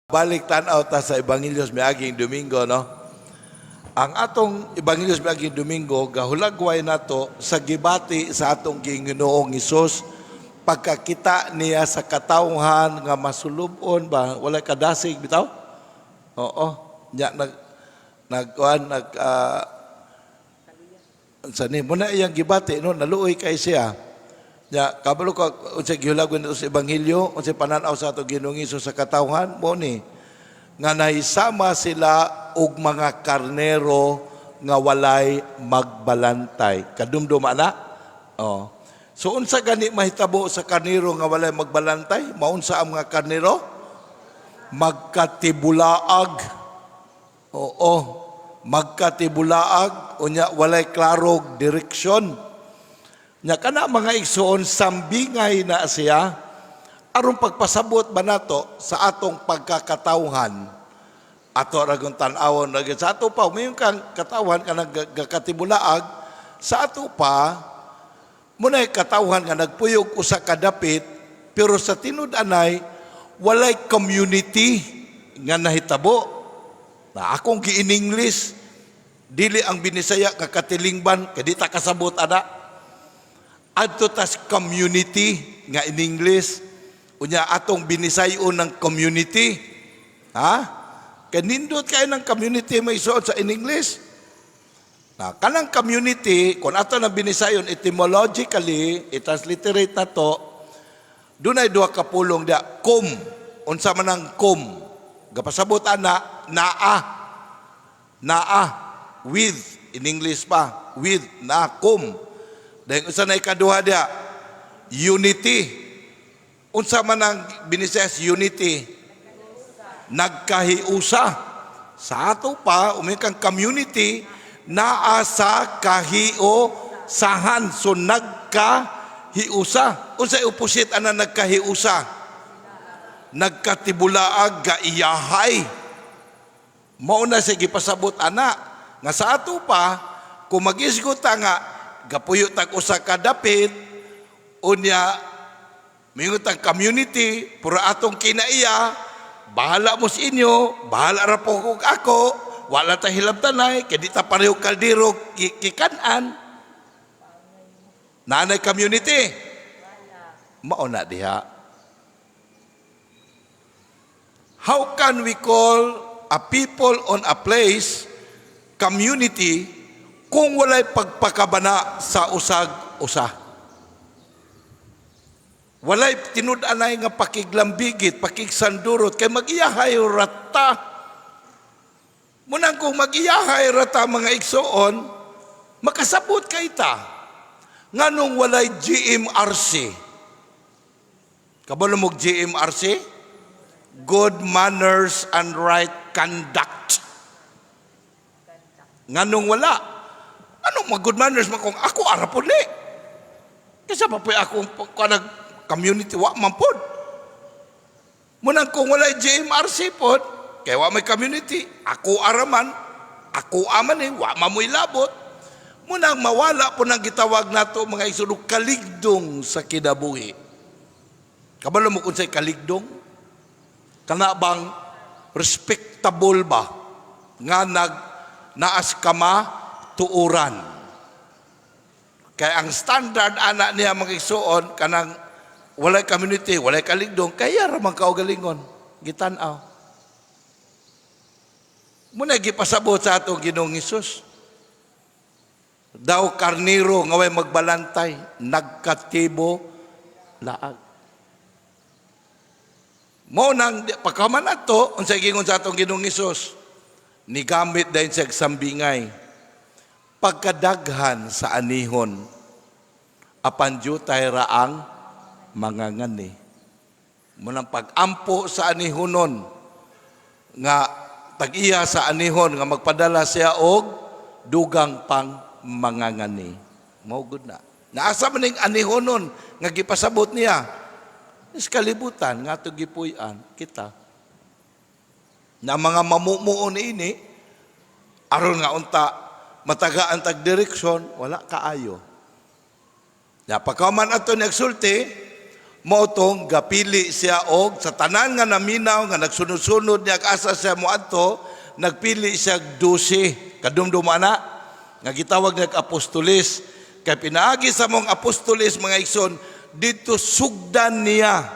Balik tan-aw ta sa Ebanghelyo miaging Domingo, no? Ang atong Ebanghelyo miaging Domingo gahulagway nato sa gibati sa atong Ginoong Hesus pagkakita niya sa katawhan nga masulubon ba, wala kadasig bitaw. Oo. Nya nag nagkuan nag sa ni muna iyang gibati, no, naluoy kay siya. Ya, kabalo ka unsay gihulagway nato sa Ebanghelyo, unsay pananaw sa ato Ginoong Hesus sa katawhan, mo ni nga nahisama sila og mga karnero nga walay magbalantay. Kadumdum ana? Oh. So unsa gani mahitabo sa karnero nga walay magbalantay? Maunsa ang mga karnero? Magkatibulaag. Oo, magkatibulaag unya walay klarog direksyon. Nya kana, mga igsoon, sambingay na siya aron pagpasabot ba nato sa atong pagkakatawhan. Ato ra gyud tan-awon ra gyud sa ato pa, mayon kang katawhan kanang gakatibulaag sa ato pa, munay katawhan nga nagpuyog usa ka dapit, pero sa tinud-anay walay community nga nahitabo. Na akong gi-in English, dili ang Binisaya nga katilingban kay di ta kasabot ana. Adto tas community nga in English, unya atong binisayon ng community, ha, kay nindot kayo ng community may isuot sa in English na kanang community. Kung ato na binisayon etymologically, i-transliterate na to, dunay duha ka pulong dia, cum. Unsa man ang cum? Gapasabot ana naa, naa with, in English pa, with na cum. Then usa na ikaduha dia, unity. Unsa man ang Binisayas unity? Nagkahiusa. Sa ato pa, umi kang community, naa sa kahiusahan. So nagkahiusa. Unsay opposite ana nagkahiusa? Nagkatibulaag, gaiyahay. Mao na siya gipasabot ana nga sa ato pa, kung magisgot ta nga gapuyo tag usa ka dapit, unya mingon tag community, puro atong kinaiya, bahala mo sa inyo, bahala ra po kog ako, wala ta hilabtanay kay di ta pareho kaldero kikanan. Nanay community, mao na diha. How can we call a people on a place community kung walay pagpakabana sa usag usa? Walay tinud-anay nga pakiglambigit, pakigsandurot, kay mag-iyahay rata. Munang kung mag-iyahay rata, mga igsoon, makasabot kay ta. Nganong walay GMRC? Kabalo mo GMRC? Good manners and right conduct. Nganong wala? Anong mag good manners man kung ako ara pod ni? Kasi pa po akong kanag community, wa man pod. Munang kung walay GMRC pod, kay wa may community, ako araman, ako aman eh, wa man mo'y labot. Munang mawala po nang gitawag nato, mga igsoon, kaligdong sa kinabuhi. Kabalo mo kung sa'y kaligdong? Kana bang respectable ba nga nag naas kama tuuran? Kay ang standard ana niya, mga igsoon, kanang walay community, walay kaligdong, kaya ra man kaugalingon gitan-aw. Muna gipasabot sa atong Ginoong Hesus. Daw karniro nga way magbalantay, nagkatibo laag. Mo nang pagkaman ato, unsay gingon sa atong Ginoong Hesus? Nigamit dayon siya sambingay. Pagkadaghan sa anihon, apan jutay ra ang mangangani. Munang pag-ampo sa anihonon nga tag-iya sa anihon nga magpadala siya og dugang pang mangangani. Mao gud na. Naasa man ning anihonon nga gipasabot niya? Is kalibutan nga ato gipuy-an kita. Na mga mamumuo niini aron nga unta matagaan tag direksyon, wala kaayo. Ya pagkaman ato nagsulti, Mao tong gapili siya og sa tanan nga naminaw nga nagsunod-sunod niya asa siya moadto, nagpili siya og 12. Kadumdum ana nga gitawag nag apostoles, kay pinaagi sa mong apostoles, mga igsoon, dito sugdan niya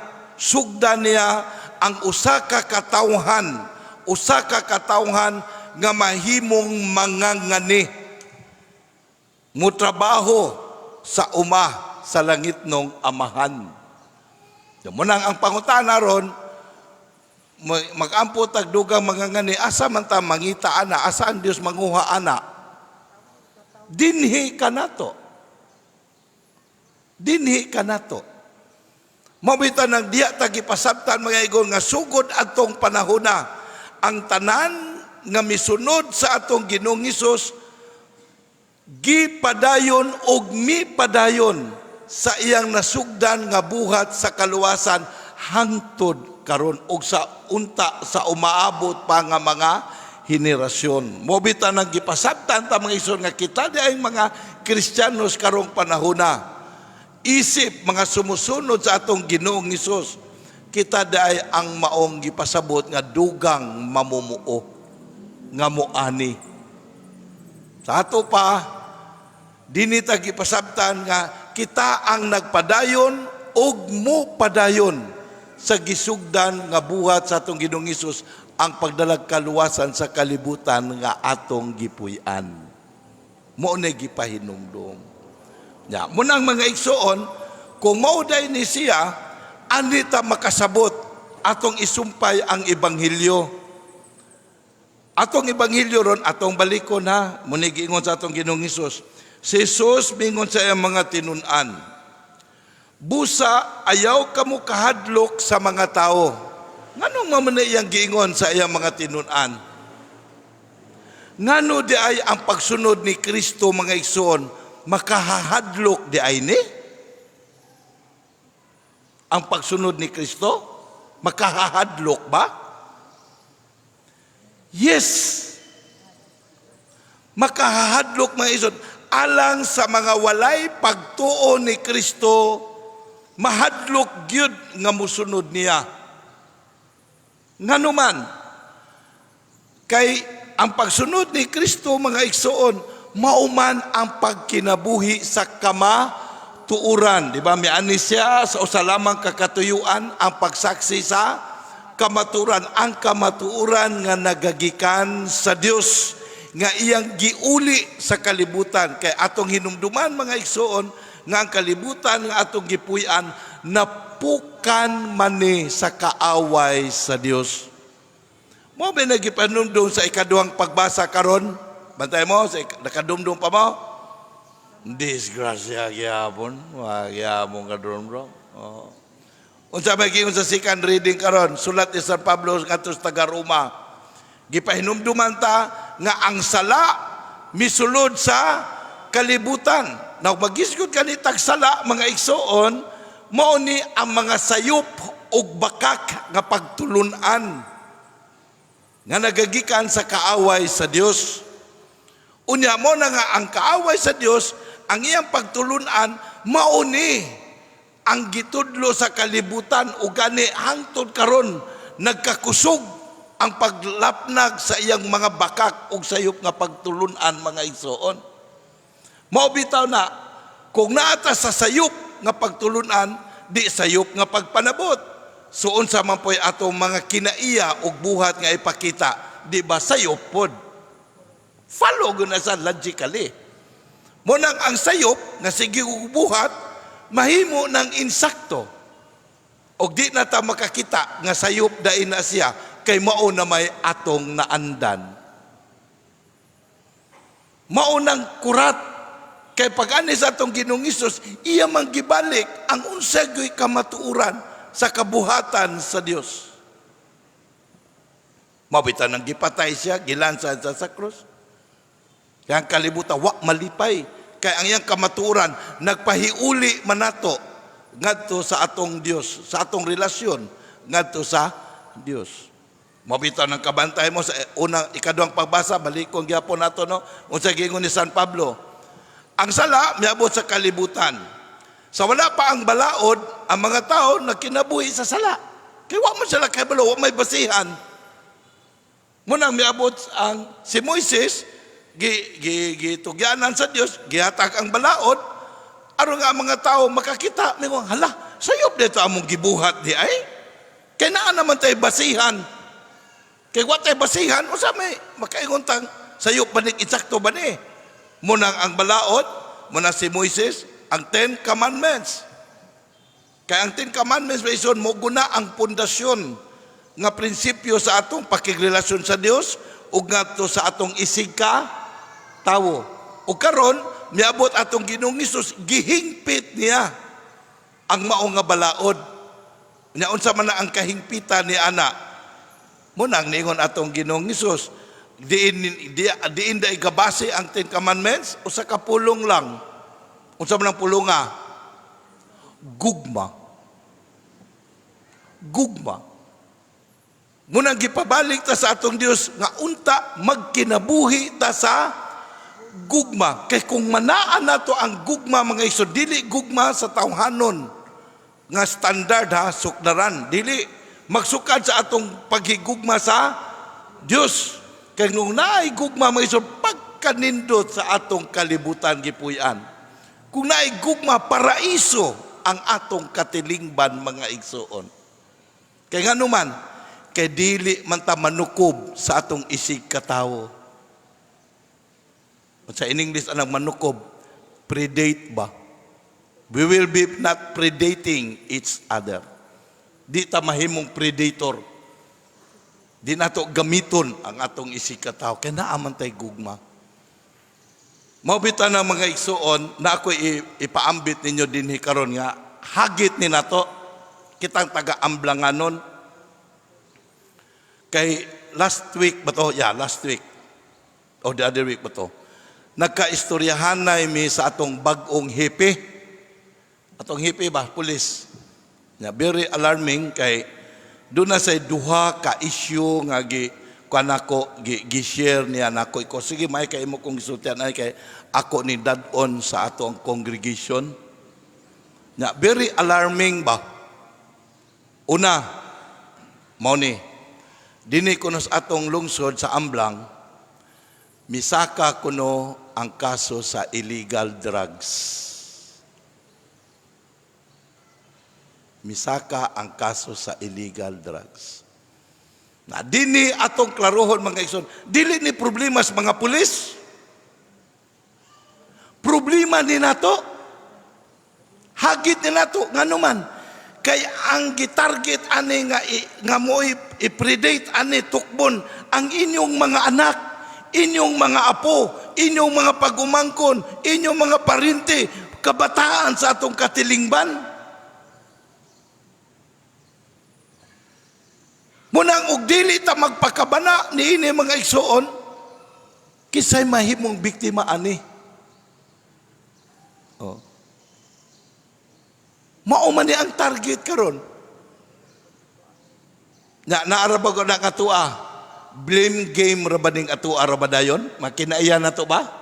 ang usa ka katawhan nga mahimong mangangani, mutrabaho sa uma sa langit nong Amahan. Mao nang ang pangutana ron, mag-ampo tag dugang mangangani, asa man ta mangita ana? Asa ang Dios manguha ana? Dinhi kanato. Dinhi kanato. Mao bitaw nang diya ta gipasabtan, mga igsoon, nga sugod atong panahona, ang tanan nga misunod sa atong Ginoong Hesus gipadayon og mipadayon sa iyang nasugdan nga buhat sa kaluwasan hangtod karon og sa unta sa umaabot pa nga mga henerasyon. Mao bitaw nang gipasabtan ta, mga igsoon, nga kita di ay mga Kristiyanos karong panahona, isip mga sumusunod sa atong Ginoong Hesus, kita di ay ang maong gipasabot nga dugang mamumuo nga muani. Sa ato pa, dinhi ta gipasabtan nga kita ang nagpadayon ug mo padayon sa gisugdan nga buhat sa atong Ginoong Hesus, ang pagdalag kaluwasan sa kalibutan nga atong gipuy-an. Mao na gipahinumdum. Ya, mao nang, mga igsoon, kung mao day ni siya, ani ta makasabot atong isumpay ang ebanghelyo? Atong ebanghelyo ron, atong balikon ha, mao ni giingon sa atong Ginoong Hesus. Si Jesus mingon sa iyang mga tinun-an, "Busa ayaw kamo kahadlok sa mga tao." Nganong mao man na iyang giingon sa iyang mga tinun-an? Ngano di ay ang pagsunod ni Kristo, mga igsoon, makahahadlok di ay ni? Ang pagsunod ni Kristo makahahadlok ba? Yes. Makahahadlok, mga igsoon, alang sa mga walay pagtuo ni Kristo, mahadlok gyud nga musunod niya. Ngano man? Kay ang pagsunod ni Kristo, mga igsoon, mauman ang pagkinabuhi sa kamatuoran. Di ba? Miani siya sa usa lamang ka katuyuan, ang pagsaksi sa kamatuoran. Ang kamatuoran nga nagagikan sa Dios nga iyang giuli sa kalibutan. Kay atong hinumduman, mga igsoon, nga ang kalibutan nga atong gipuy-an napukan man ni sa kaaway sa Dios. Mao ba nagipanumdum sa ikaduhang pagbasa karon? Bantay mo, sa nakadumdum pa mo? Disgrasya gyapon, wa gyapon ka bro. Oh. Unsa may giingon sa second reading karon, sulat ni San Pablo ngadto sa taga Roma? Gipahinumduman ta nga ang sala misulod sa kalibutan. Now magisgod kani tag sala, mga igsoon, mao ni ang mga sayop ug bakak nga pagtulunan nga nagagikan sa kaaway sa Dios. Unya mao na nga ang kaaway sa Dios, ang iyang pagtulunan mao ni ang gitudlo sa kalibutan, ug gani hangtod karon nagkakusog ang paglapnag sa iyang mga bakak ug sayop nga pagtulunan, mga igsoon. Mao bitaw na kung naata sa sayop nga pagtulunan, di sayop nga pagpanabot. So unsa man po'y atong mga kinaiya ug buhat nga ipakita, di ba sayop pod? Follow gyud na sa logically. Mao nang ang sayop nga sige og buhat mahimo ng insakto. Og di na ta makakita nga sayop dai na siya kay mao na may atong naandan. Mao nang kurat kay pag-ani sa atong Ginoong Hesus, iya man gibalik ang unsa gyoy kamatuoran sa kabuhatan sa Dios. Mao bitaw nang gipatay siya, gilansa siya sa krus. Kaya ang kalibutan, wa malipay. Kay ang iyang kamatuoran, nagpahiuli manato ngadto sa atong Dios, sa atong relasyon ngadto sa Dios. Mao bitaw nang kabantay mo sa unang ikaduhang pagbasa, balikon gyapon nato, no. Unsa giingon ni San Pablo? Ang sala miabot sa kalibutan. Sa wala pa ang balaod, ang mga tao nagkinabuhi sa sala. Kay wa man sila kabalo, wa may basihan. Munang miabot ang si Moises, gi, gi, gitugyanan sa Dios, gihatag ang balaod, aron nga ang mga tao makakita, mingon, "Hala, sayop dito among gibuhat di ay." Kay naa naman tayo basihan. Kay wa tay basihan, usa may makaingon tang sayop ba ni, insakto ba ni? Munang ang balaod, muna si Moises, ang Ten Commandments. Kay ang Ten Commandments, maison mo guna ang pundasyon nga prinsipyo sa atong pakigrelasyon sa Dios ug ngadto sa atong isig ka tawo. Ug karon miabot atong Ginoong Hesus, gihingpit niya ang mao nga balaod. Nya unsa man na ang kahingpitan ni ana? Munang niingon atong Ginoong Hesus, diin di, diin da igabase ang Ten Commandments, usa ka pulong lang. Unsa man ang pulonga? Gugma. Gugma. Munang gipabalik ta sa atong Dios nga unta magkinabuhi ta sa gugma. Kay kung manaan nato ang gugma, mga igsoon, dili gugma sa tawhanon nga standard ha, sukdaran, dili magsukad sa atong paghigugma sa Dios. Kay nung naay gugma, mga igsoon, pagkanindot sa atong kalibutan gipuy-an. Kung naay gugma, paraiso ang atong katilingban, mga igsoon. Kay ngano man, kay dili man ta manukob sa atong isig katawo. Sa in English anang manukob, predate ba? We will be not predating each other. Di ta mahimong predator. Di nato gamiton ang atong isig katawo kay naa man tay gugma. Mao bitaw na, mga igsuon, na ako ipaambit ninyo dinhi karon nga hagit ni nato kitang taga-Amblanganon. Kay last week ba to? Yeah, last week. O the other week ba to? Nagkaistoryahanay mi sa atong bag-ong hepe. Atong hepe ba? Police. Yeah, very alarming kay doon na say duha ka issue nga gi kuan nako, gi, gi-share niya nako ko, sige, may kay imo kong gisultian ay kay ako ni dad-on sa atong congregation. Nya very alarming ba. Una, mao ni dinhi kuno sa atong lungsod sa Amblang, misaka kuno ang kaso sa illegal drugs. Misaka ang kaso sa illegal drugs. Na dini atong klarohon, mga igsoon, dili ni problema sa mga pulis. Problema ni nato. Hagit ni nato. Ngano man, kay ang gitarget ani nga nga mo i-predate ani, tukbon ang inyong mga anak, inyong mga apo, inyong mga pagumangkon, inyong mga parente, kabataan sa atong katilingban. Munang og dili ta magpakabana niini, mga igsoon, kisay mahimong biktima ani? Oh. Mao man ni ang target karon. Na naara ba ko na katua? Blame game ra ba ning atua ra ba dayon? Makinaiya na to ba?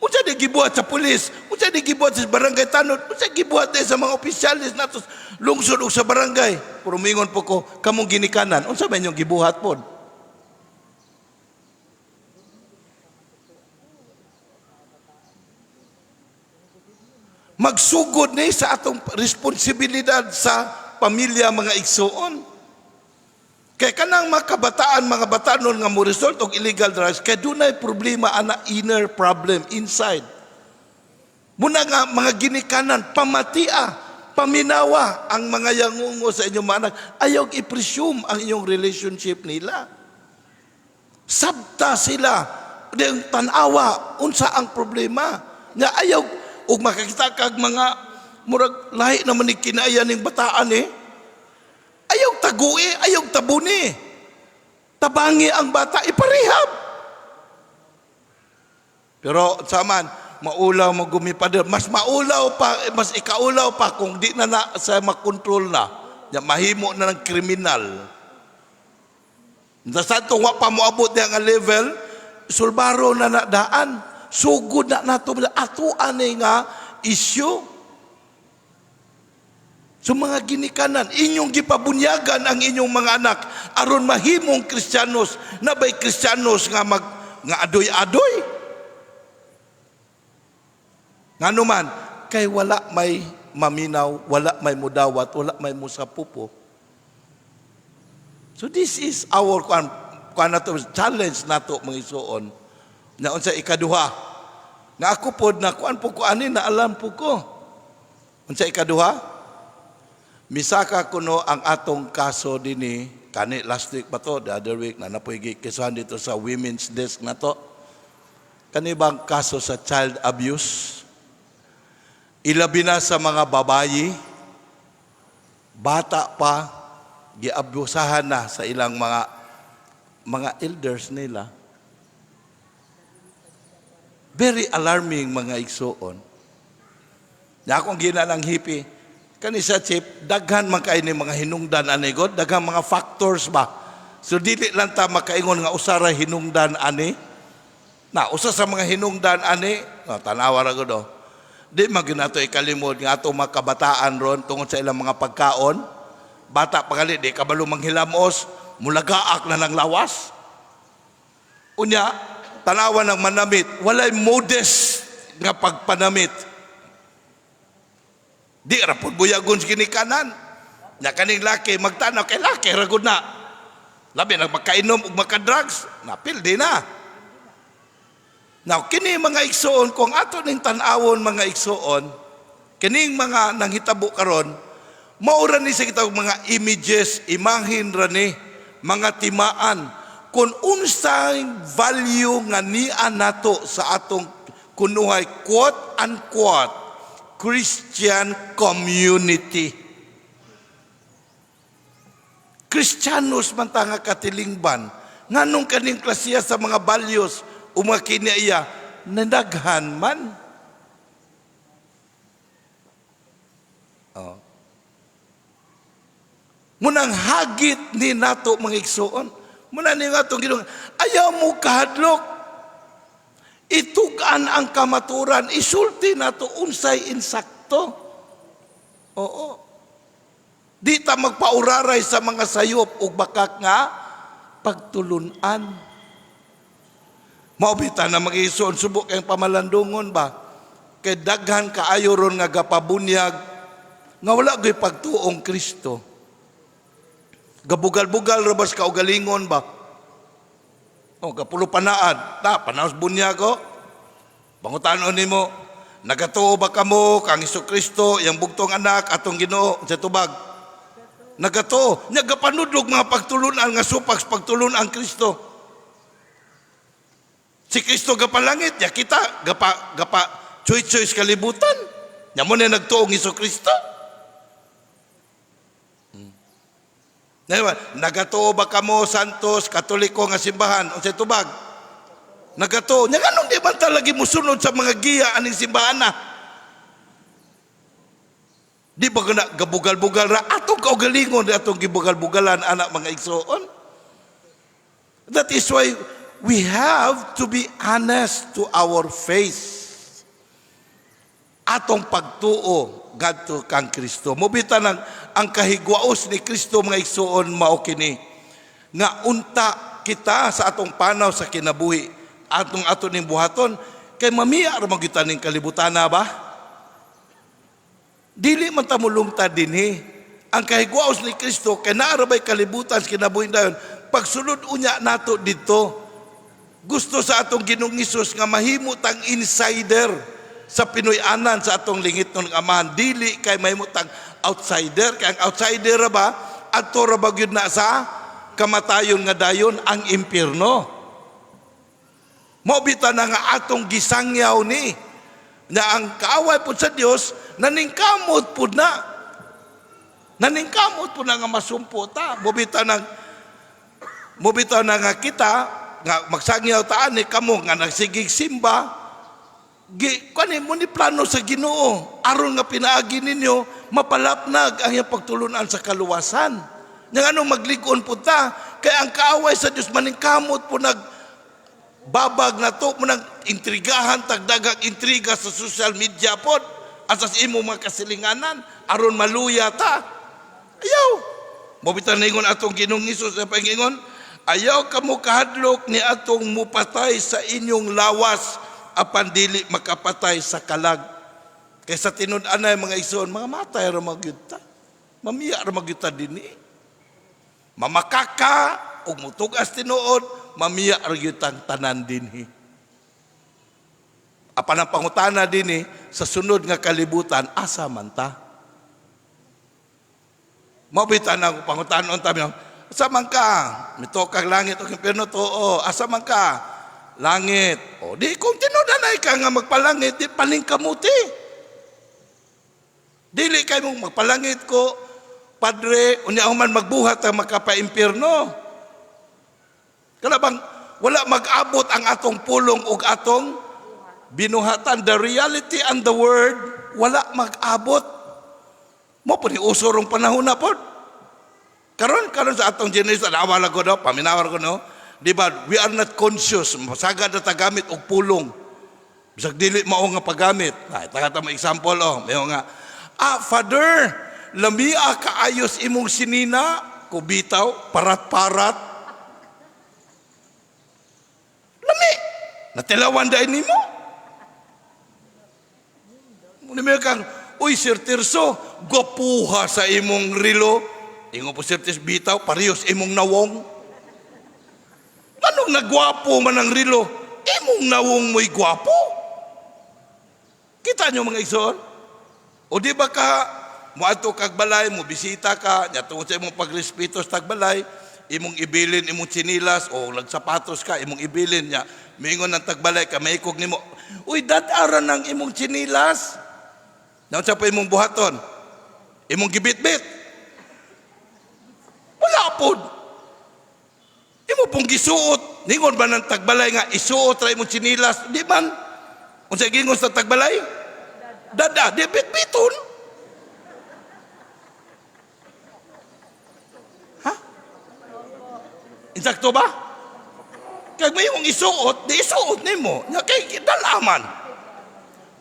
Unsa di gibuhat sa pulis? Unsa di gibuhat sa barangay tanod? Unsa gibuhat di sa mga opisyalis nato lungsod ug sa barangay? Pero mingon po ko, kamong ginikanan, unsa ba inyong gibuhat pod? Magsugod ni sa atong responsibilidad sa pamilya, mga igsuon. Kay kanang mga kabataan, mga batanon nga mo result og illegal drugs, kay dunay problema ana, inner problem inside. Muna nga mga ginikanan, pamatia, paminawa ang mga yangungo sa inyong mga anak. Ayaw i-presume ang inyong relationship nila. Sabta sila, ding tanawa, unsa ang problema. Nga ayaw, ug makakita kag mga murag lahi naman ni kinaya ning bataan eh. Ayaw tagui, ayaw tabuni. Tabangi ang bata, iparehab. Pero saman, maulaw mo gumipader. Mas maulaw pa, mas ikaulaw pa kung di na, na sa makontrol na. Ya, mahimo na ng kriminal. Sa wa pa moabot niya nga level, sulbaro na na daan. Sugod na nato ato ani nga issue. So mga ginikanan, inyong gipabunyagan ang inyong mga anak aron mahimong Kristiyanos. Naa bay Kristiyanos nga mag nga adoy-adoy? Ngano man, kay wala may maminaw, wala may mudawat, wala may musapupo. So this is our kuan kuan nato, challenge nato, mga igsuon. Na unsa ikaduha? Nga ako pod na kuan po ko ani, na alam po ko. Unsa ikaduha? Misaka kuno ang atong kaso dinhi kani last week pa to, the other week na napoy gikisuhan dito sa women's desk na to. Kani bang kaso sa child abuse? Ilabi na sa mga babayi, bata pa, giabusahan na sa ilang mga elders nila. Very alarming, mga igsuon. Na akong ginanang hipi, kani sa chief, daghan man kay ni mga hinungdan ani god, daghan mga factors ba. So dili lang ta makaingon nga usa ra hinungdan ani. Na usa sa mga hinungdan ani, no, tanawa ra gud oh. Di man gyud nato ikalimod nga atong mga kabataan ron, tungod sa ilang mga pagkaon, bata pa gali, di kabalo manghilamos, mulagaak na ng lawas. Unya, tanawa ng manamit, walay modest nga pagpanamit. Di ra pud buyagon sa ginikanan. Nya kaning laki magtanaw kay laki ra gud na. Labi nag makainom ug maka-drugs, napildi na. Now, kini mga igsuon, kung ato ning tan-awon, mga igsuon, kining mga nanghitabo karon, maura ni sa kita mga images, imahin ra ni, mga timaan, kung unsay value nga niya nato sa atong kunuhay, quote unquote, Christian community. Kristiyanos man ta nga katilingban, nganong kaning klasiya sa mga values o mga kiniya nadaghan man? Oh. Munang hagit ni nato, mga igsuon. Muna ni atong Ginoo, ayaw mo kahadlok. Itugan ang kamaturan, isulti nato unsay insakto. Oo. Di ta magpauraray sa mga sayop ug bakak nga pagtulunan. Mao bitaw na, mga igsuon, subo kay pamalandungon ba? Kay daghan kaayo ron nga gapabunyag nga wala gyud pagtuong Kristo. Gabugal-bugal ra bas kaugalingon ba? O gapulo panaad, ta panaos bunyag ko. Pangutanon nimo, "Nagatuo ba kamo kang Kristo yang bugtong anak, atong Ginoo?" Sa tubag, "Nagatuo." Nya gapanudlog mga pagtulunan nga supak sa pagtulunan Kristo. Si Kristo gapalangit, ya kita gapa gapa choice choice kalibutan. Nya mo na nagtuong Hesus Kristo. Nagatuo ba kamo Santos Katoliko nga simbahan? Unsay tubag? "Nagatuo." Nya nganong di man ta lagi musunod sa mga giya aning simbahan na? Di ba gana gabugal-bugal ra atong kaugalingon, di atong gibugal-bugalan anak, mga igsoon? That is why we have to be honest to our faith. Atong pagtuo ngadto kang Kristo. Mubita nang ang kahigwaos ni Kristo, mga igsuon, mao kini nga unta kita sa atong panaw sa kinabuhi, atong ato ning buhaton, kay mamiya ra man kita ning kalibutan na ba? Dili man ta mulungtad dinhi. Ang kahigwaos ni Kristo kay naa ra bay kalibutan sa kinabuhi dayon, pagsulod unya nato didto, gusto sa atong Ginoong Hesus nga mahimo tang insider sa Pinoy-anan sa atong lingit ng Amahan, dili kay mahimo tang outsider, kay ang outsider ra ba, adto ra ba gyud na sa kamatayon nga dayon, ang impierno. Mao bitaw na nga atong gisangyaw ni na ang kaaway pud sa Dios naningkamot pud na nga masumpo ta. Mao bitaw na nga kita nga magsangyaw ta ani, kamo nga nagsigig simba, gi kani mo ni plano sa Ginoo aron nga pinaagi ninyo mapalapnag ang iyang pagtulunan sa kaluwasan. Nya ano, maglig-on pud ta, kay ang kaaway sa Dios maningkamot po nag babag na to mo nang intrigahan, tagdagang intriga sa social media pod. Asa sa imong mga kasilinganan aron maluya ta? Ayaw. Mao bitaw ningon atong Ginoong Hesus sa pangingon, "Ayaw kamo kahadlok ni atong mupatay sa inyong lawas apan dili makapatay sa kalag." Kay sa tinud-anay, mga igsoon, mga matay ra magyud ta. Mamiya ra magyud ta dinhi. Mamakaka ug mutugas tinuod, mamiya ra gyud tang tanan dinhi. Apan ang pangutana dinhi, sa sunod nga kalibutan, asa man ta? Mao bitaw ang pangutana unta, "Asa man ka? Mituo kag langit o impyerno?" "Tuo." "Asa man ka?" "Langit." O di kung tinud-anay ka nga magpalangit, di paningkamuti. Dili kay mong magpalangit ko, padre, unya human magbuhat ang makapaimpierno. Kana bang wala mag-abot ang atong pulong ug atong binuhatan? The reality and the word, wala mag-abot. Mao po ni uso rong panahon na pod. Karon karon sa atong generation, awala ko no, paminawar ko no. Di ba, we are not conscious, masagad na tagamit og pulong. Bisag dili mao nga paggamit. Ay, taga mo example oh, mayo nga, "Ah, Father, lamia kaayos imong sinina," kubitaw, parat-parat. Lami. Natilawan dahil nimo. Muna may kang, "Uy, Sir Tirso, gwapuha sa imong rilo." Ingon po Sir Tirso, "Bitaw, parehas imong nawong." Anong nagwapo man ang rilo? Imong nawong mo'y gwapo. Kita nyo, mga igsoon? O di ba ka, muadto kag balay, mo bisita ka, nya tungod sa imong pagrespeto sa tagbalay, imong ibilin imong tsinilas o nagsapatos ka, imong ibilin niya. Mingon ng tagbalay ka, maikog nimo, "Uy, dad-a ng imong tsinilas." Naunsa pa imong buhaton? Imong gibitbit. Wala pod. Imo pong gisuot. Ningon ba ng tagbalay nga isuot ra imong tsinilas? Di man. Unsa gingon sa tagbalay? Dad-a, di bitbiton. Ha? Insakto ba? Kag may imong isuot, di isuot nimo. Nya kay dalaman.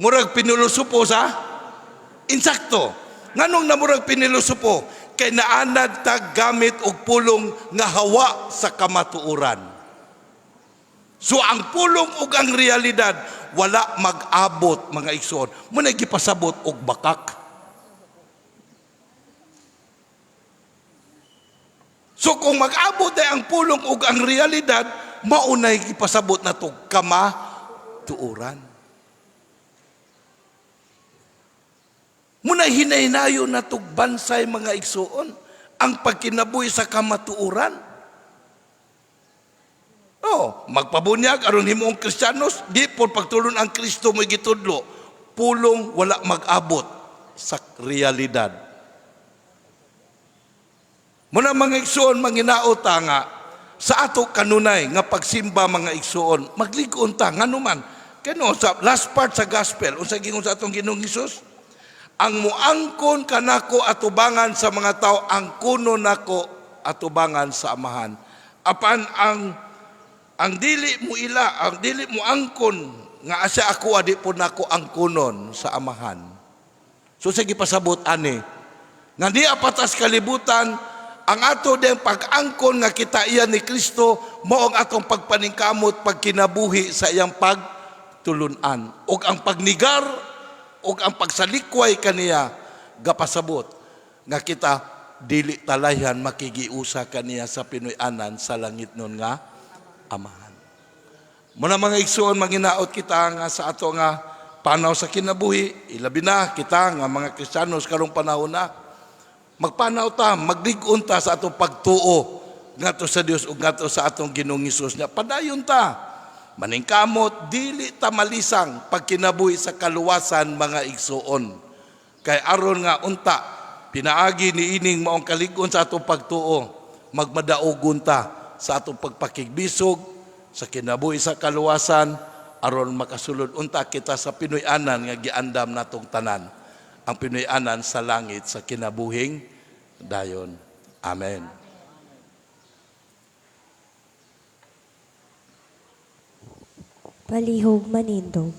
Murag pinulosopo sa insakto. Nganong namurag pinulosopo? Kay naanad ta gamit og pulong nga hawa sa kamatuoran. So ang pulong ug ang realidad wala mag-abot, mga igsoon. Muna gipasabot og bakak. So kung mag-abot ay ang pulong ug ang realidad, maunay gipasabot na to kamatuoran. Muna hinaynayo na bansay, mga igsoon, ang pagkinabuhi sa kamatuoran. Oh, magpabunyag aron himuong Kristiyanos, di po pagtulon ang Kristo mo'y gitudlo. Pulong wala mag-abot sa realidad. Muna, mga igsoon, manginaot ta nga sa ato kanunay nga pagsimba, mga igsoon, maglig-on ta nganuman. Kano sa last part sa gospel, unsa gingon sa atong Ginoong Hesus? "Ang muangkon kanako atubangan sa mga tao, ang kuno nako atubangan sa Amahan. Apan ang dili mo ila, ang dili mo angkon nga asa ako, adi po nako angkonon sa Amahan." So sige, pasabot ani nga niya patas kalibutan ang ato din pag-angkon nga kita iya ni Kristo, mao ang atong pagpaningkamot pagkinabuhi sa iyang pagtulunan, ug ang pagnigar ug ang pagsalikway kaniya gapasabot nga kita dili talayhan makigiusa kaniya sa Pinoy-anan sa langit nun nga Amahan. Muna, mga igsoon, manginaot kita nga sa ato nga panaw sa kinabuhi, ilabi na kita nga mga Kristiyanos karong panahon na, magpanaw ta, maglig-on ta sa atong pagtuo ngadto sa Dios ug ngadto sa atong Ginoong Hesus nga padayon ta. Maningkamot, dili ta malisang pagkinabuhi sa kaluwasan, mga igsoon. Kay aron nga unta pinaagi ni ining maong kalig-on sa atong pagtuo, magmadaogon ta sa atong pagpakigbisog sa kinabuhi sa kaluwasan aron makasulod unta kita sa Pinoy-anan nga giandam natong tanan, ang Pinoy-anan sa langit sa kinabuhing dayon. Amen. Palihog manindog.